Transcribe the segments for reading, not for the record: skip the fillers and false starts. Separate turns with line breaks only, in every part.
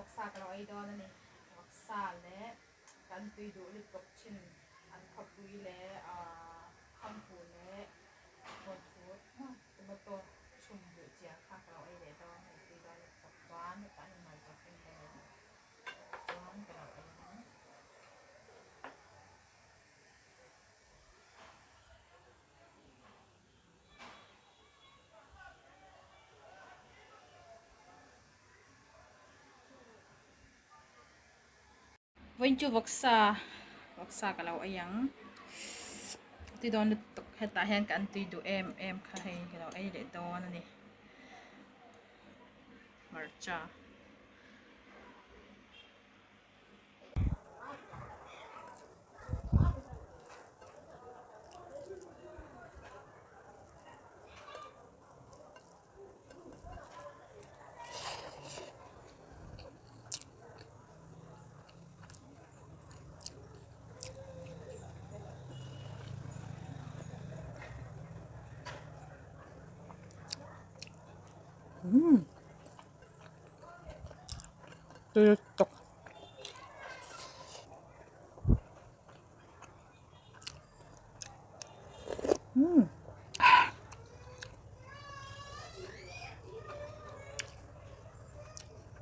Vawksa ka lo ei dawn a ni. Vawksa leh kan tui duh lutuk thin an khawpui leh ahh khampu leh vawthu tomato chhum duh chiah kha ka lo ei leh dawn a ni. Tui dawn lutuk chuan hetah hian hmarcha hring ka nei chuan ka lo ei ang. Vawiin chu vawksa vawksa ka lo ei ang ti dawn lutuk hetah hian ka an tui duh em em kha hei ka lo ei leh dawn a ni hmarcha.
Umm tui tawk. Umm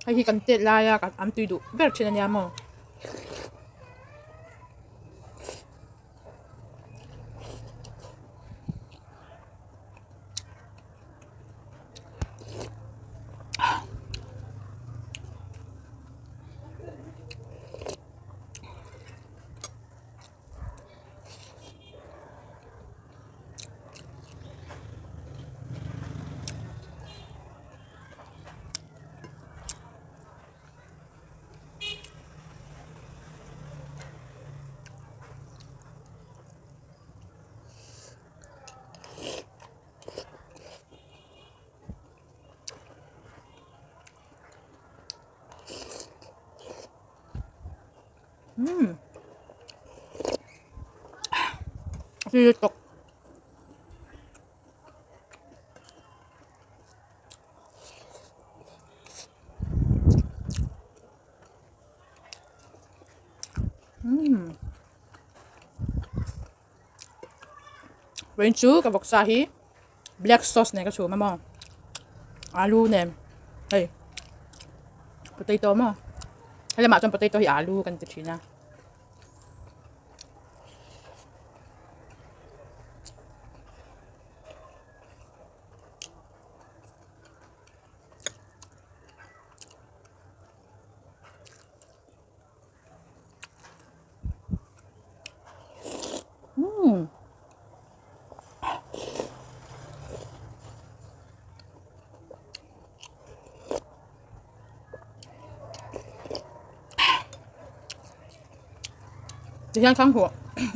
hei hi kan tet laia kan an tui duh ber thin ania maw. Umm a tui lutuk. Umm vawiin chu ka vawksa hi black sauce nen ka chhum a maw alu nen hei potato maw helamah chuan potato hi alu kan ti thin a. Umm. Tihian khang huah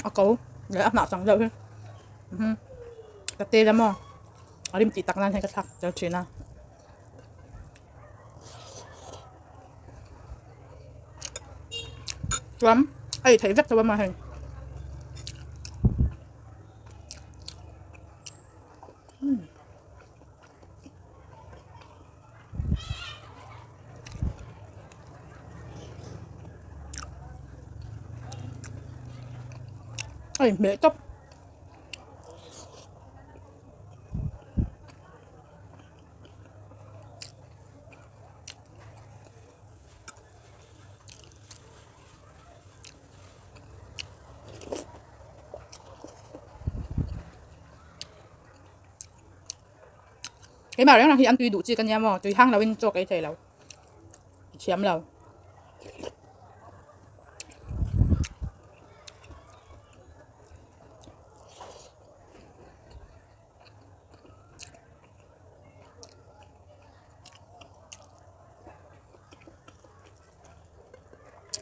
a ko leh a hnah chang deuh hi ka tel a maw a rim tih tak nan hian ka thlak tel thin a. Chuan a ei theih vek tho a maw hei. A inhmeh tawp. Keimah reng reng hi an tui duh chi ka nia maw tui hang loin chaw ka ei thei lo thiam lo.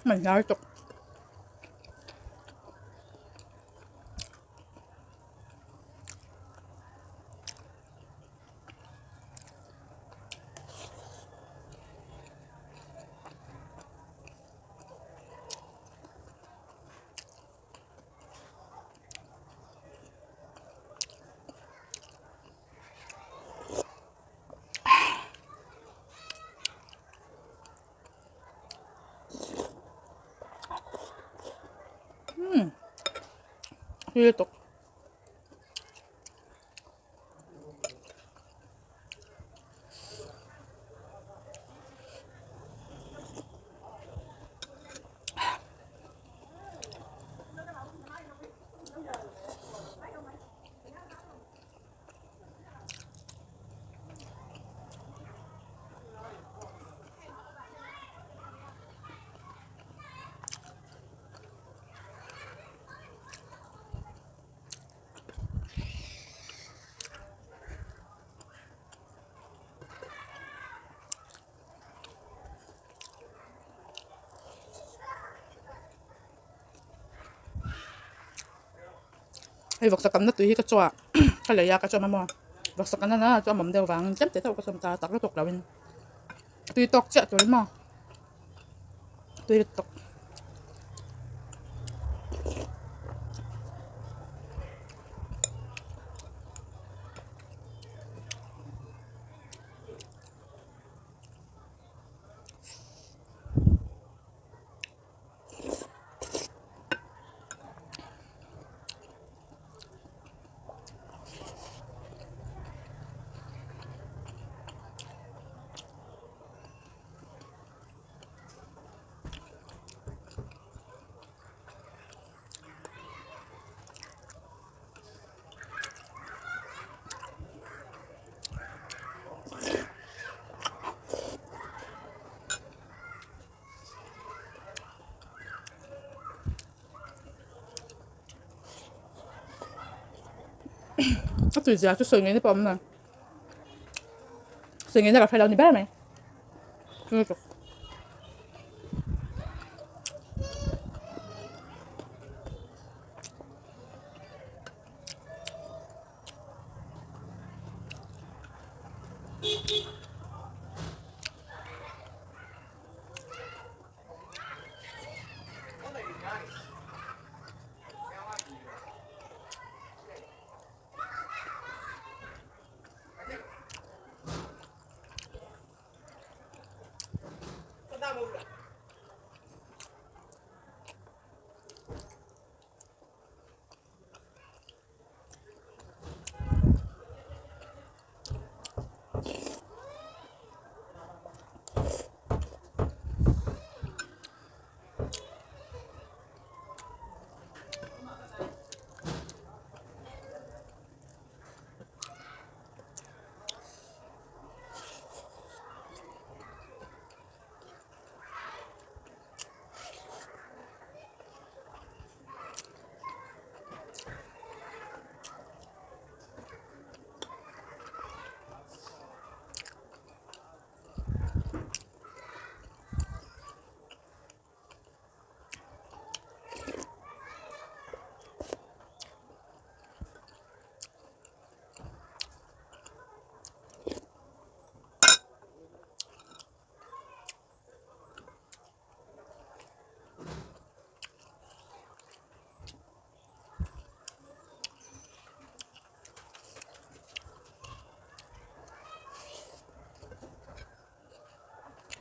Man hnar tawk. Tui lutuk. Hei vawksa kamna tui hi ka chaw ah ka lei a ka chawm a maw vawksa kamna nana chu a mawm deuh vangin tlem te deuh ka chawm ta tak lutuk loin tui tawk chiah tur in maw tui lutuk. A tui zia chu sawi ngei na pawh a awm lo sawi ngei na ka hre lo ni ber mai lutuk.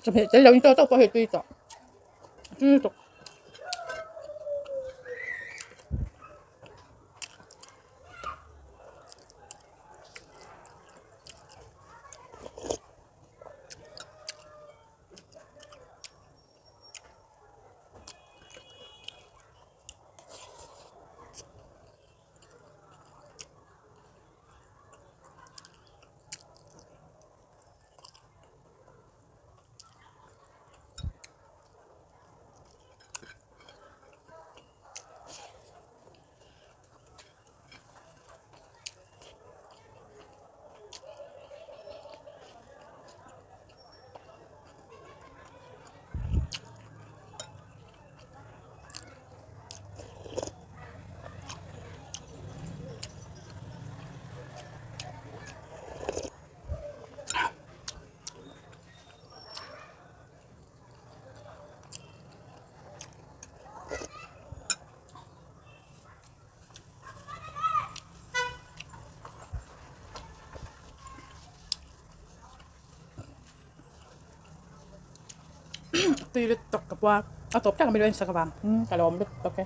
Chawhmeh tel lo in tawk tawk pawh hei tui tawh tui lutuk. Tui lutuk ka pua a tawp tak a mi lo en sak avang ka lawm lutuk e.